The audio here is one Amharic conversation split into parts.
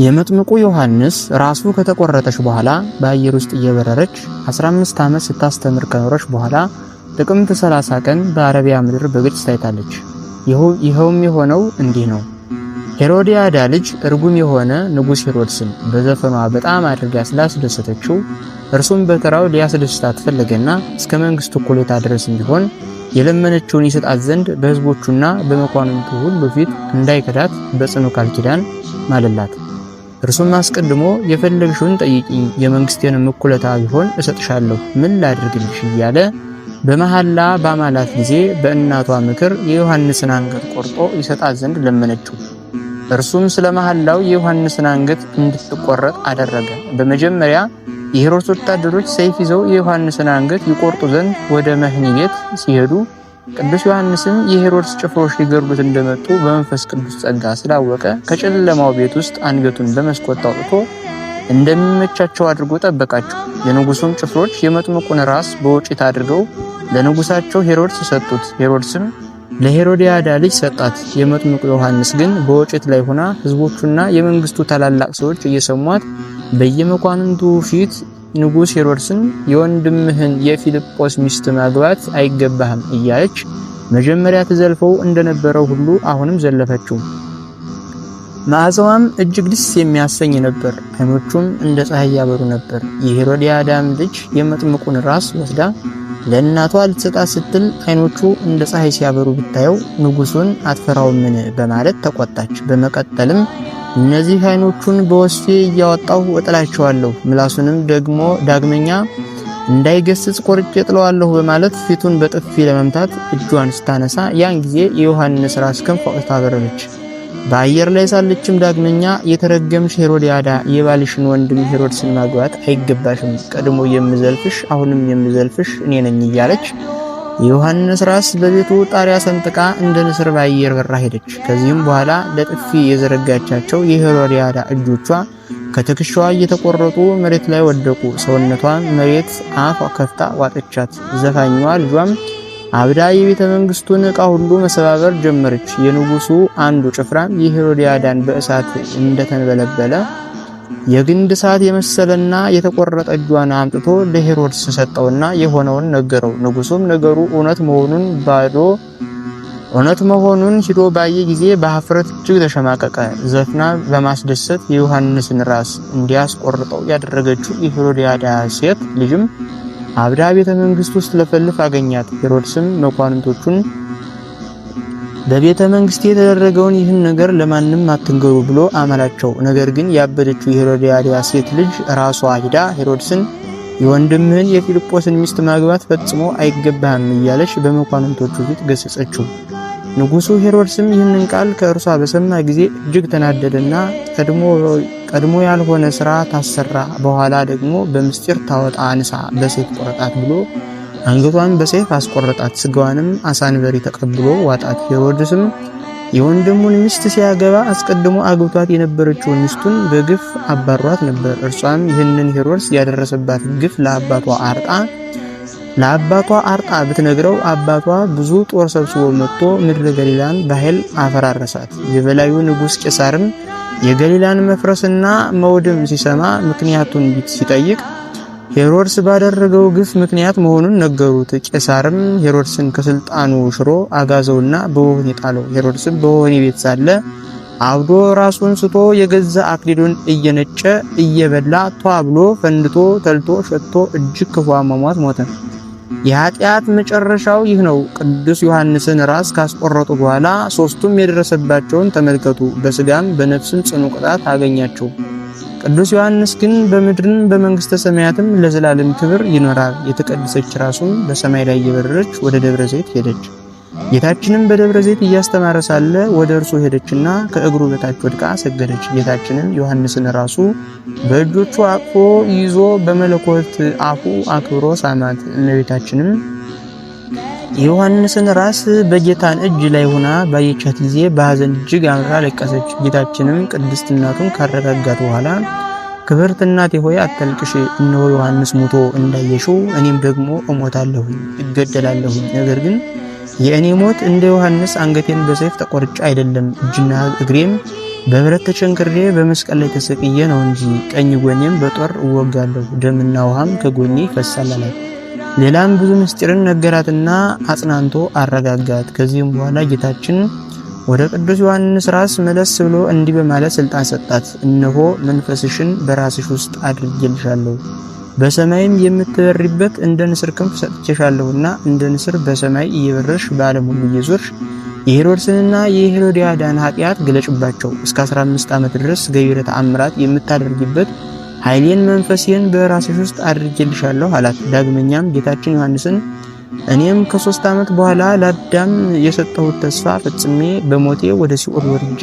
የመጥምቁ ዮሐንስ ራሱ ከተቆረጠች በኋላ በአየር ውስጥ እየበረረች 15 ዓመት ስታስተምር ከኖረች በኋላ ጥቅምት 30 ቀን በአረቢያ ምድር በግልጽ ታይታለች። ይኸውም የሆነው እንዲህ ነው። ሄሮድያዳ ልጅ እርጉም የሆነ ንጉሥ ሄሮድስን በዘፈኗ በጣም አድርጋ ስላስደሰተችው እርሱም በተራው ሊያስደስታት ፈለገና እስከ መንግስቱ እኩሌታ ድረስም ቢሆን የለመነችውን ይሰጣት ዘንድ በሕዝቦቹና በመኳንንቱ ሁሉ ፊት እንዳይከዳት በጽኑ ቃል ኪዳን ማለላት። እርሱም አስቀድሞ የፈለግሽውን ጠይቂኝ፣ የመንግስቴንም እኩሌታ ቢሆን እሰጥሻለሁ፣ ምን ላድርግልሽ እያለ በመሐላ ባማላት ጊዜ በእናቷ ምክር የዮሐንስን አንገት ቆርጦ ይሰጣት ዘንድ ለመነችው። እርሱም ስለ መሐላው የዮሐንስን አንገት እንድትቆረጥ አደረገ። በመጀመሪያ የሄሮድስ ወታደሮች ሰይፍ ይዘው የዮሐንስን አንገት ይቆርጡ ዘንድ ወደ መህኒ ቤት ሲሄዱ ቅዱስ ዮሐንስም የሄሮድስ ጭፍሮች ሊገድሉት እንደመጡ በመንፈስ ቅዱስ ጸጋ ስላወቀ ከጨለማው ቤት ውስጥ አንገቱን በመስኮት አውጥቶ እንደሚመቻቸው አድርጎ ጠበቃቸው። የንጉሱም ጭፍሮች የመጥምቁን ራስ በወጭት አድርገው ለንጉሳቸው ሄሮድስ ሰጡት። ሄሮድስም ለሄሮድያዳ ልጅ ሰጣት። የመጥምቁ ዮሐንስ ግን በወጭት ላይ ሆና ሕዝቦቹና የመንግስቱ ታላላቅ ሰዎች እየሰሟት በየመኳንንቱ ፊት ንጉሥ ሄሮድስን የወንድምህን የፊልጶስ ሚስት ማግባት አይገባህም እያለች መጀመሪያ ትዘልፈው እንደነበረው ሁሉ አሁንም ዘለፈችው። መዓዛዋም እጅግ ደስ የሚያሰኝ ነበር። ዓይኖቹም እንደ ፀሐይ ያበሩ ነበር። የሄሮድያዳም ልጅ የመጥምቁን ራስ ወስዳ ለእናቷ ልትሰጣት ስትል ዓይኖቹ እንደ ፀሐይ ሲያበሩ ብታየው ንጉሱን አትፈራውምን በማለት ተቆጣች። በመቀጠልም እነዚህ ዓይኖቹን በወስፌ እያወጣሁ እጥላቸዋለሁ፣ ምላሱንም ደግሞ ዳግመኛ እንዳይገስጽ ቆርጬ ጥለዋለሁ በማለት ፊቱን በጥፊ ለመምታት እጇን ስታነሳ ያን ጊዜ የዮሐንስ ራስ ክንፍ አውጥታ በረረች። በአየር ላይ ሳለችም ዳግመኛ የተረገምሽ ሄሮድያዳ የባልሽን ወንድም ሄሮድስን ማግባት አይገባሽም፣ ቀድሞ የምዘልፍሽ አሁንም የምዘልፍሽ እኔ ነኝ እያለች የዮሐንስ ራስ በቤቱ ጣሪያ ሰንጥቃ እንደ ንስር በአየር በራ ሄደች። ከዚህም በኋላ ለጥፊ የዘረጋቻቸው የሄሮድያዳ እጆቿ ከትከሻዋ እየተቆረጡ መሬት ላይ ወደቁ። ሰውነቷን መሬት አፍ ከፍታ ዋጠቻት። ዘፋኟ ልጇም አብዳ የቤተ መንግስቱን ዕቃ ሁሉ መሰባበር ጀመረች። የንጉሱ አንዱ ጭፍራም የሄሮድያዳን በእሳት እንደተንበለበለ የግንድ እሳት የመሰለና የተቆረጠ እጇን አምጥቶ ለሄሮድስ ሰጠውና የሆነውን ነገረው። ንጉሱም ነገሩ እውነት መሆኑን ሂዶ ባየ ጊዜ በሀፍረት እጅግ ተሸማቀቀ። ዘፍና በማስደሰት የዮሐንስን ራስ እንዲያስቆርጠው ያደረገችው የሄሮድያዳ ሴት ልጅም አብዳ ቤተ መንግስት ውስጥ ለፈልፍ አገኛት። ሄሮድስም መኳንንቶቹን በቤተ መንግስት የተደረገውን ይህን ነገር ለማንም አትንገሩ ብሎ አመላቸው። ነገር ግን ያበደችው የሄሮድያዳ ሴት ልጅ ራሷ ሂዳ ሄሮድስን የወንድምህን የፊልጶስን ሚስት ማግባት ፈጽሞ አይገባህም እያለች በመኳንንቶቹ ፊት ገሰጸችው። ንጉሱ ሄሮድስም ይህንን ቃል ከእርሷ በሰማ ጊዜ እጅግ ተናደደና ቀድሞ ያልሆነ ስራ ታሰራ፣ በኋላ ደግሞ በምስጢር ታወጣ አንሳ በሰይፍ ቆረጣት ብሎ አንገቷን በሰይፍ አስቆረጣት። ስጋዋንም አሳንበሪ ተቀብሎ ዋጣት። ሄሮድስም የወንድሙን ሚስት ሲያገባ አስቀድሞ አግብቷት የነበረችውን ሚስቱን በግፍ አባሯት ነበር። እርሷም ይህንን ሄሮድስ ያደረሰባት ግፍ ለአባቷ አርጣ ብትነግረው አባቷ ብዙ ጦር ሰብስቦ መጥቶ ምድረ ገሊላን በኃይል አፈራረሳት። የበላዩ ንጉሥ ቄሳርም የገሊላን መፍረስና መውደም ሲሰማ ምክንያቱን ሲጠይቅ ሄሮድስ ባደረገው ግፍ ምክንያት መሆኑን ነገሩት። ቄሳርም ሄሮድስን ከስልጣኑ ሽሮ አጋዘውና በወህኒ ጣለው። ሄሮድስም በወህኒ ቤት ሳለ አብዶ ራሱን ስቶ የገዛ አክሊሉን እየነጨ እየበላ ቷ ብሎ ፈንድቶ ተልቶ ሸቶ እጅግ ክፉ አሟሟት ሞተ። የኃጢአት መጨረሻው ይህ ነው። ቅዱስ ዮሐንስን ራስ ካስቆረጡ በኋላ ሶስቱም የደረሰባቸውን ተመልከቱ። በስጋም በነፍስም ጽኑ ቅጣት አገኛቸው። ቅዱስ ዮሐንስ ግን በምድርም በመንግስተ ሰማያትም ለዘላለም ክብር ይኖራል። የተቀደሰች ራሱም በሰማይ ላይ እየበረረች ወደ ደብረ ዘይት ሄደች። ጌታችንም በደብረ ዘይት እያስተማረ ሳለ ወደ እርሱ ሄደችና ከእግሩ በታች ወድቃ ሰገደች። ጌታችንም ዮሐንስን ራሱ በእጆቹ አቅፎ ይዞ በመለኮት አፉ አክብሮ ሳማት። እመቤታችንም የዮሐንስን ራስ በጌታን እጅ ላይ ሆና ባየቻት ጊዜ በሐዘን እጅግ አምራ ለቀሰች። ጌታችንም ቅድስት እናቱን ካረጋጋት በኋላ ክብርት እናቴ ሆይ አታልቅሽ፣ እነሆ ዮሐንስ ሙቶ እንዳየሽው እኔም ደግሞ እሞታለሁኝ እገደላለሁኝ። ነገር ግን የእኔ ሞት እንደ ዮሐንስ አንገቴን በሰይፍ ተቆርጬ አይደለም፣ እጅና እግሬም በብረት ተቸንክሬ በመስቀል ላይ ተሰቅዬ ነው እንጂ ቀኝ ጎኔም በጦር እወጋለሁ፣ ደምና ውሃም ከጎኔ ይፈሳል አላት። ሌላም ብዙ ምስጢርን ነገራትና አጽናንቶ አረጋጋት። ከዚህም በኋላ ጌታችን ወደ ቅዱስ ዮሐንስ ራስ መለስ ብሎ እንዲህ በማለት ስልጣን ሰጣት። እነሆ መንፈስሽን በራስሽ ውስጥ አድርጌልሻለሁ፣ በሰማይም የምትበሪበት እንደ ንስር ክንፍ ሰጥቼሻለሁና እንደ ንስር በሰማይ እየበረርሽ በዓለም ሁሉ እየዞርሽ የሄሮድስንና የሄሮድያዳን ኃጢአት ግለጭባቸው። እስከ 15 ዓመት ድረስ ገቢረ ተአምራት የምታደርጊበት ኃይሌን መንፈሴን በራስሽ ውስጥ አድርጌልሻለሁ አላት። ዳግመኛም ጌታችን ዮሐንስን እኔም ከ3 ዓመት በኋላ ለአዳም የሰጠሁት ተስፋ ፈጽሜ በሞቴ ወደ ሲኦል ወርጄ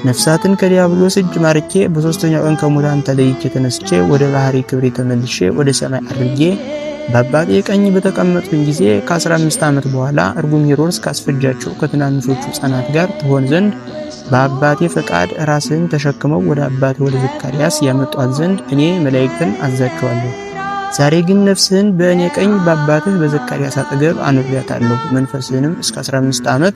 ነፍሳትን ከዲያብሎስ እጅ ማርኬ በሶስተኛው ቀን ከሙታን ተለይቼ ተነስቼ ወደ ባህሪ ክብሬ ተመልሼ ወደ ሰማይ አድርጌ በአባቴ ቀኝ በተቀመጥኩኝ ጊዜ ከ15 ዓመት በኋላ እርጉም ሄሮድስ ካስፈጃቸው ከትናንሾቹ ሕፃናት ጋር ትሆን ዘንድ በአባቴ ፈቃድ ራስህን ተሸክመው ወደ አባቴ ወደ ዘካርያስ ያመጧት ዘንድ እኔ መላእክትን አዛቸዋለሁ። ዛሬ ግን ነፍስህን በእኔ ቀኝ በአባትህ በዘካርያስ አጠገብ አኑሬያታለሁ። መንፈስህንም እስከ 15 ዓመት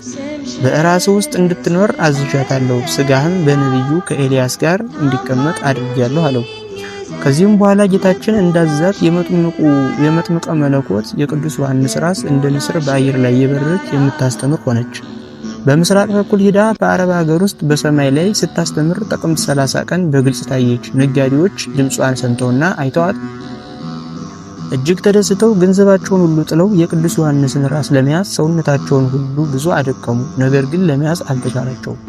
በራስህ ውስጥ እንድትኖር አዝዣታለሁ። ስጋህም በነቢዩ ከኤልያስ ጋር እንዲቀመጥ አድርጌያለሁ አለው። ከዚህም በኋላ ጌታችን እንዳዛት የመጥምቀ መለኮት የቅዱስ ዮሐንስ ራስ እንደ ንስር በአየር ላይ የበረረች የምታስተምር ሆነች። በምስራቅ በኩል ሂዳ በአረብ ሀገር ውስጥ በሰማይ ላይ ስታስተምር ጥቅምት 30 ቀን በግልጽ ታየች። ነጋዴዎች ድምጿን ሰምተውና አይተዋት እጅግ ተደስተው ገንዘባቸውን ሁሉ ጥለው የቅዱስ ዮሐንስን ራስ ለመያዝ ሰውነታቸውን ሁሉ ብዙ አደከሙ። ነገር ግን ለመያዝ አልተቻላቸውም።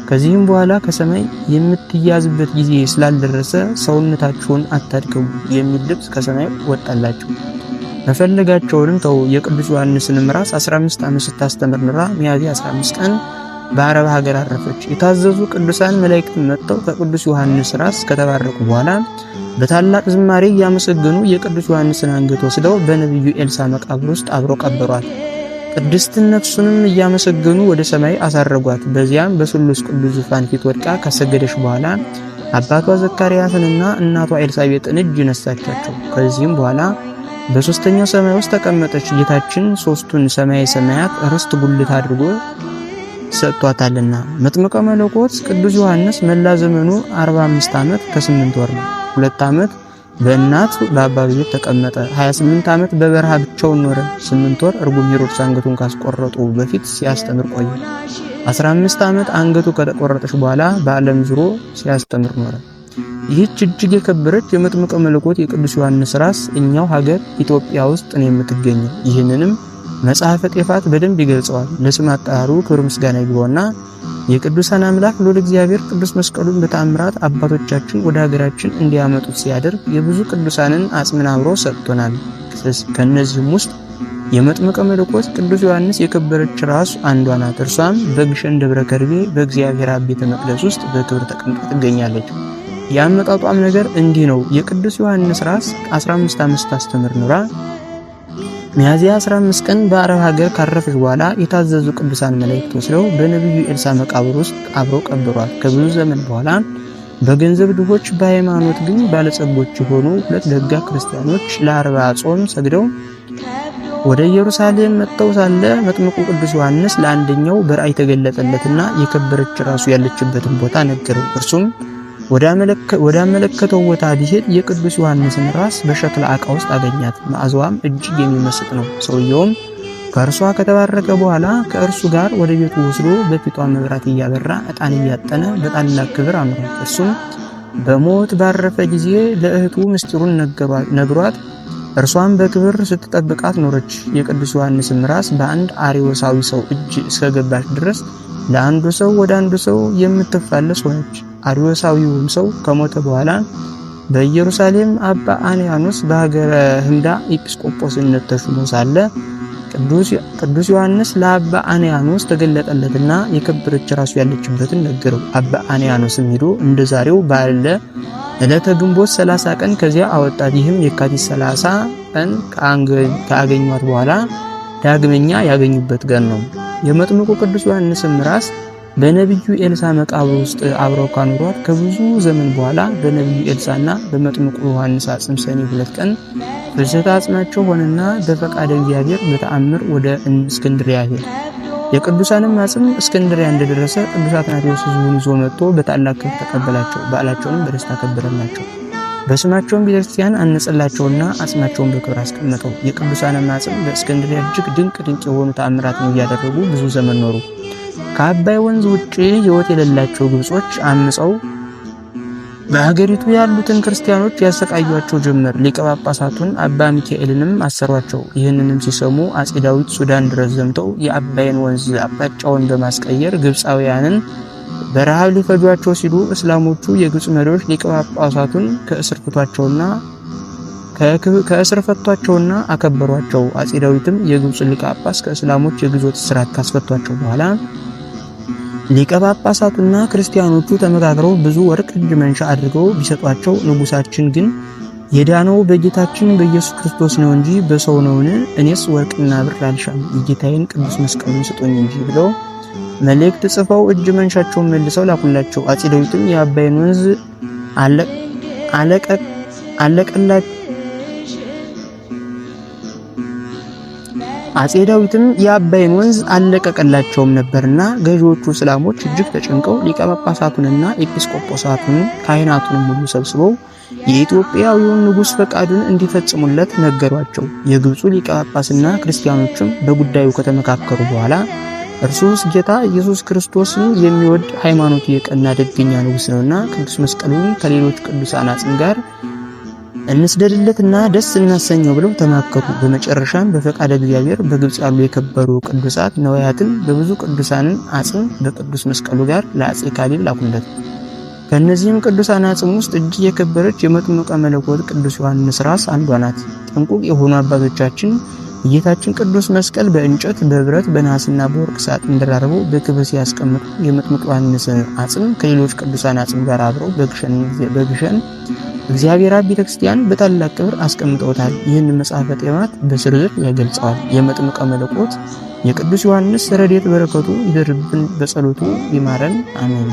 ከዚህም በኋላ ከሰማይ የምትያዝበት ጊዜ ስላልደረሰ ሰውነታቸውን አታድክሙ የሚል ድምፅ ከሰማይ ወጣላቸው። መፈለጋቸውንም ተው። የቅዱስ ዮሐንስንም ራስ 15 ዓመት ስታስተምር ኑራ ሚያዝያ 15 ቀን በአረብ ሀገር አረፈች። የታዘዙ ቅዱሳን መላእክት መጥተው ከቅዱስ ዮሐንስ ራስ ከተባረኩ በኋላ በታላቅ ዝማሬ እያመሰገኑ የቅዱስ ዮሐንስን አንገት ወስደው በነቢዩ ኤልሳ መቃብር ውስጥ አብረው ቀበሯት። ቅድስትን ነፍሱንም እያመሰገኑ ወደ ሰማይ አሳረጓት። በዚያም በስሉስ ቅዱስ ዙፋን ፊት ወድቃ ከሰገደች በኋላ አባቷ ዘካርያስንና እናቷ ኤልሳቤጥን እጅ ነሳቻቸው። ከዚህም በኋላ በሶስተኛው ሰማይ ውስጥ ተቀመጠች። ጌታችን ሶስቱን ሰማይ ሰማያት ርስት ጉልት አድርጎ ሰጥቷታልና። መጥምቀ መለኮት ቅዱስ ዮሐንስ መላ ዘመኑ 45 ዓመት ከ8 ወር ነው። 2 ዓመት በእናት በአባቱ ቤት ተቀመጠ። 28 ዓመት በበረሃ ብቻውን ኖረ። 8 ወር እርጉም ሄሮድስ አንገቱን ካስቆረጡ በፊት ሲያስተምር ቆየ። 15 ዓመት አንገቱ ከተቆረጠች በኋላ በዓለም ዙሮ ሲያስተምር ኖረ። ይህች እጅግ የከበረች የመጥምቀ መለኮት የቅዱስ ዮሐንስ ራስ እኛው ሀገር ኢትዮጵያ ውስጥ ነው የምትገኘው። ይህንንም መጽሐፈ ጤፋት በደንብ ይገልጸዋል። ለስም አጠራሩ ክብር ምስጋና ይግባውና የቅዱሳን አምላክ ልዑል እግዚአብሔር ቅዱስ መስቀሉን በተአምራት አባቶቻችን ወደ ሀገራችን እንዲያመጡት ሲያደርግ የብዙ ቅዱሳንን አጽምን አብሮ ሰጥቶናል። ከእነዚህም ውስጥ የመጥምቀ መለኮት ቅዱስ ዮሐንስ የከበረች ራሱ አንዷ ናት። እርሷም በግሸን ደብረ ከርቤ በእግዚአብሔር አብ ቤተ መቅደስ ውስጥ በክብር ተቀምጣ ትገኛለች። የአመጣጧም ነገር እንዲህ ነው። የቅዱስ ዮሐንስ ራስ 15 ዓመት ስታስተምር ኑራ ሚያዝያ 15 ቀን በአረብ ሀገር ካረፈች በኋላ የታዘዙ ቅዱሳን መላእክት ወስደው በነቢዩ ኤልሳ መቃብር ውስጥ አብረው ቀብሯት። ከብዙ ዘመን በኋላ በገንዘብ ድሆች በሃይማኖት ግን ባለጸጎች የሆኑ ሁለት ደጋ ክርስቲያኖች ለአርባ ጾም ሰግደው ወደ ኢየሩሳሌም መጥተው ሳለ መጥምቁ ቅዱስ ዮሐንስ ለአንደኛው በራእይ ተገለጠለትና የከበረች ራሱ ያለችበትን ቦታ ነገረው። እርሱም ወዳመለከተው ቦታ ቢሄድ የቅዱስ ዮሐንስን ራስ በሸክላ ዕቃ ውስጥ አገኛት። መዓዛዋም እጅግ የሚመስጥ ነው። ሰውየውም ከእርሷ ከተባረከ በኋላ ከእርሱ ጋር ወደ ቤቱ ወስዶ በፊቷ መብራት እያበራ ዕጣን እያጠነ በታላቅ ክብር አኖራት። እርሱም በሞት ባረፈ ጊዜ ለእህቱ ምስጢሩን ነግሯት እርሷም በክብር ስትጠብቃት ኖረች። የቅዱስ ዮሐንስም ራስ በአንድ አርዮሳዊ ሰው እጅ እስከገባች ድረስ ለአንዱ ሰው ወደ አንዱ ሰው የምትፋለስ ሆነች። አርዮሳዊውም ሰው ከሞተ በኋላ በኢየሩሳሌም አባ አንያኖስ በሀገረ ህምዳ ኤጲስቆጶስነት ተሹሞ ሳለ ቅዱስ ዮሐንስ ለአባ አንያኖስ ተገለጠለትና የከበረች ራሱ ያለችበትን ነገረው። አባ አንያኖስም ሄዶ እንደ ዛሬው ባለ ዕለተ ግንቦት 30 ቀን ከዚያ አወጣት። ይህም የካቲት 30 ቀን ካገኟት በኋላ ዳግመኛ ያገኙበት ቀን ነው። የመጥምቁ ቅዱስ ዮሐንስም ራስ በነቢዩ ኤልሳ መቃብር ውስጥ አብረው ካኖሯት ከብዙ ዘመን በኋላ በነቢዩ ኤልሳና በመጥምቁ ዮሐንስ አጽም ሰኔ 2 ቀን ፍልሰተ አጽማቸው ሆነና በፈቃደ እግዚአብሔር በተአምር ወደ እስክንድርያ ሄደ። የቅዱሳንም አጽም እስክንድሪያ እንደደረሰ ቅዱስ አትናቴዎስ ሕዝቡን ይዞ መጥቶ በታላቅ ክብር ተቀበላቸው። በዓላቸውንም በደስታ ከበረላቸው። በስማቸውም ቤተክርስቲያን አነጸላቸውና አጽማቸውን በክብር አስቀመጠው። የቅዱሳንም አጽም በእስክንድሪያ እጅግ ድንቅ ድንቅ የሆኑ ተአምራትን እያደረጉ ብዙ ዘመን ኖሩ። ከአባይ ወንዝ ውጭ ሕይወት የሌላቸው ግብጾች አምፀው በሀገሪቱ ያሉትን ክርስቲያኖች ያሰቃዩአቸው ጀመር። ሊቀ ጳጳሳቱን አባ ሚካኤልንም አሰሯቸው። ይህንንም ሲሰሙ አጼ ዳዊት ሱዳን ድረስ ዘምተው የአባይን ወንዝ አቅጣጫውን በማስቀየር ግብፃውያንን በረሃብ ሊፈጇቸው ሲሉ እስላሞቹ የግብፅ መሪዎች ሊቀ ጳጳሳቱን ከእስር ፈቷቸውና አከበሯቸው። አጼ ዳዊትም የግብፁ ሊቀ ጳጳስ ከእስላሞች የግዞት እስራት ካስፈቷቸው በኋላ ሊቀ ጳጳሳቱና ክርስቲያኖቹ ተመካክረው ብዙ ወርቅ እጅ መንሻ አድርገው ቢሰጧቸው ንጉሳችን ግን የዳነው በጌታችን በኢየሱስ ክርስቶስ ነው እንጂ በሰው ነውን? እኔስ ወርቅና ብር አልሻም፣ የጌታዬን ቅዱስ መስቀሉን ስጡኝ እንጂ ብለው መልእክት ጽፈው እጅ መንሻቸውን መልሰው ላኩላቸው። አጼ ዳዊትም የአባይን ወንዝ አለቀላቸው። አጼ ዳዊትም የአባይን ወንዝ አልለቀቀላቸውም ነበርና ገዢዎቹ እስላሞች እጅግ ተጨንቀው ሊቀ ጳጳሳቱንና ኤጲስቆጶሳቱን ካህናቱንም ሁሉ ሰብስበው የኢትዮጵያዊውን ንጉሥ ፈቃዱን እንዲፈጽሙለት ነገሯቸው። የግብፁ ሊቀ ጳጳስና ክርስቲያኖችም በጉዳዩ ከተመካከሩ በኋላ እርሱስ ጌታ ኢየሱስ ክርስቶስን የሚወድ ሃይማኖቱ የቀና ደገኛ ንጉሥ ነውና ቅዱስ መስቀሉን ከሌሎች ቅዱሳን አጽም ጋር እንስደድለትና ደስ እናሰኘው ብለው ተማከሩ። በመጨረሻም በፈቃደ እግዚአብሔር በግብጽ ያሉ የከበሩ ቅዱሳት ነዋያትን በብዙ ቅዱሳንን አጽም በቅዱስ መስቀሉ ጋር ለአጼ ካሌብ ላኩለት። ከእነዚህም ቅዱሳን አጽም ውስጥ እጅግ የከበረች የመጥምቀ መለኮት ቅዱስ ዮሐንስ ራስ አንዷ ናት። ጥንቁቅ የሆኑ አባቶቻችን የጌታችን ቅዱስ መስቀል በእንጨት በብረት በነሐስና በወርቅ ሳጥን ደራርበው በክብር ሲያስቀምጡ የመጥምቅ ዮሐንስን አጽም ከሌሎች ቅዱሳን አጽም ጋር አብረው በግሸን እግዚአብሔር አብ ቤተክርስቲያን በታላቅ ክብር አስቀምጠውታል። ይህን መጽሐፈ ጤማት በዝርዝር ያገልጸዋል። የመጥምቀ መለኮት የቅዱስ ዮሐንስ ረድኤት በረከቱ ይደርብን፣ በጸሎቱ ይማረን፣ አሜን።